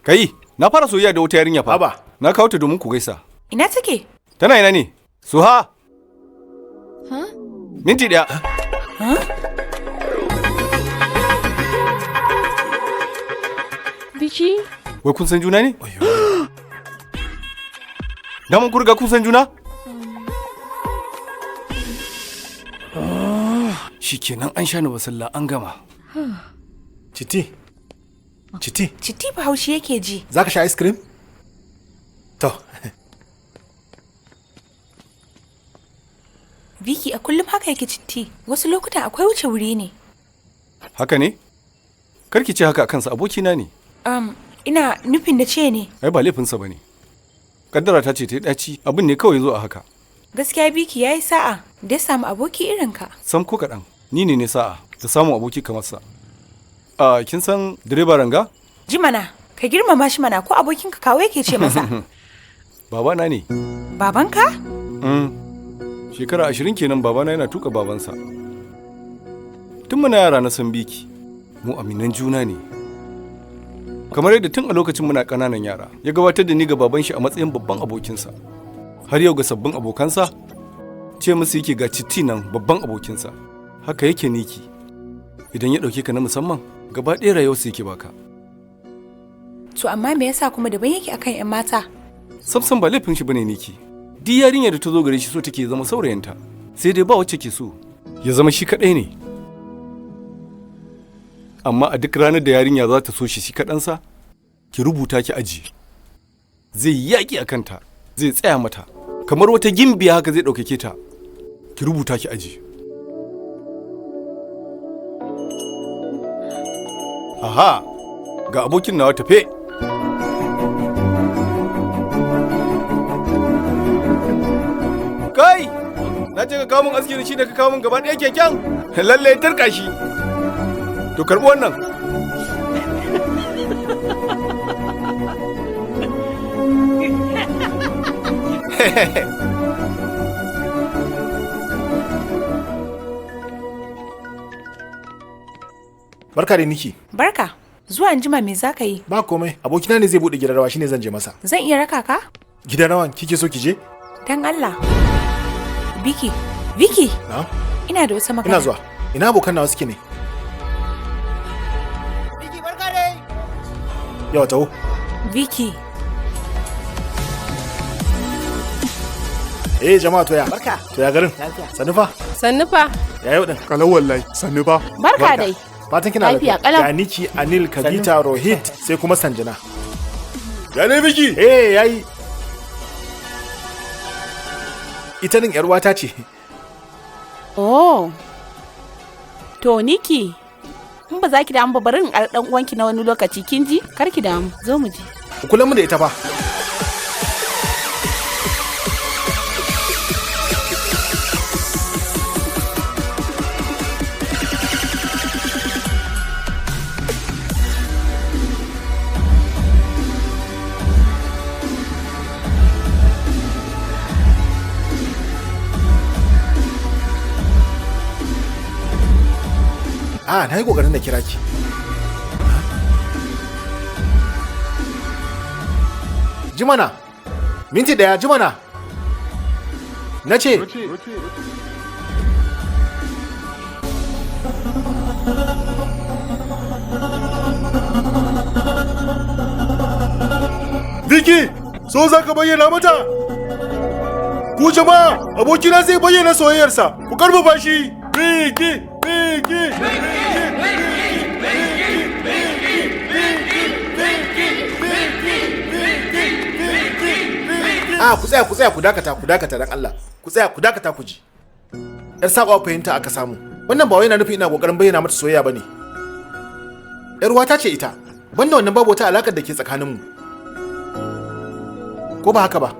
Kai, na fara soyayya da wata yarinya fa. Haba. Na kawo ta domin ku gaisa. Ina take? Tana ina ne? Suha. Minti ɗaya. Biki? Wai kun san juna ne? Daman kun riga kun san juna? Shikenan an sha ni basalla an gama. Citi. Citi. Citti fa haushi yake ji. Za ka sha ice cream? To, Viki a kullum haka yake Citti. Wasu lokutan akwai wuce wuri ne. Haka ne? Karki ce haka a kansa, abokina ne. Ina nufin da ce ne. Ai ba laifinsa ba ne. Kaddara ta ce ta yi ɗaci, abin ne kawai zo a haka. Gaskiya Biki ya yi sa'a da ya samu aboki irin ka. Sam ko kaɗan, ni ne ne sa'a da samun aboki kamar sa. A kin san direba Ranga? Ji mana, ka girmama shi mana, ko abokinka kawo yake ce masa. Babana ne. Babanka? Shekara 20 kenan babana yana tuka babansa. Tun muna yara na san Biki, mu aminan juna ne. Kamar yadda tun a lokacin muna ƙananan yara, ya gabatar da ni ga baban shi a matsayin babban abokinsa. Har yau ga sabbin abokansa, ce musu yake ga Citti nan babban abokinsa. Haka yake Niki. Idan ya ɗauke ka na musamman, gaba ɗaya rayuwarsa yake baka. To amma me yasa kuma daban yake akan 'yan mata? Samsam ba laifin shi bane Niki. Duk yarinyar da ta zo gare shi so take zama saurayinta. Sai dai ba wacce ke so ya zama shi kaɗai ne. Amma a duk ranar da yarinya za ta so shi shi kaɗansa, ki rubuta ki aji. Zai yi yaƙi a kanta, zai tsaya mata. Kamar wata gimbiya haka zai ɗaukake ta. Ki rubuta ki aji. Aha, ga abokin nawa tafe. Kai! Na ce ka kawo min aski da shi da ka kawo min gaba ɗaya keken. Lalle tarka shi. To karɓi wannan. Barka da Niki. Barka. Zuwa anjima me za ka yi? Ba komai. Abokina ne zai bude gidan rawa, shine zan je masa. Zan iya raka ka? Gidan rawan kike so ki je? Dan Allah. Biki, Viki, Na? ina da wata magana. Ina zuwa. Ina abokan nawa suke ne? Biki, barka dai. Yawa, taho. Viki, Eh jama'a, to ya. Barka. To ya garin? Lafiya. Sannu fa. Sannu fa. Ya yau din. Kalau wallahi, sannu ba. Barka dai. Fatan kina Lafiya lafiya. kalau. Ga Niki, Anil, Kavita, Rohit sai kuma Sanjana. Ya ne Biki? Eh yayi. Ita din yar uwata ce. Oh. To Niki, in ba za ki damu ba bari in ar dan uwanki na wani lokaci, kin ji? Kar ki damu, zo mu je. Ku kula mu da ita fa. Ah, na yi kokarin da kira ki. Jimana, minti 1 jimana. Na ce, Biki, so za ka bayyana mata? Ku jama'a, abokina zai bayyana soyayyarsa. Ku karfafa shi. Biki, Biki. Ah, ku tsaya, ku tsaya, ku dakata, ku dakata dan Allah. Ku tsaya, ku dakata ku ji. Yar sabawa fahimta aka samu. Wannan ba wai yana nufin ina kokarin bayyana mata soyayya bane. Yar uwata ce ita. Banda wannan babu wata alakar da ke tsakaninmu. Ko ba haka ba?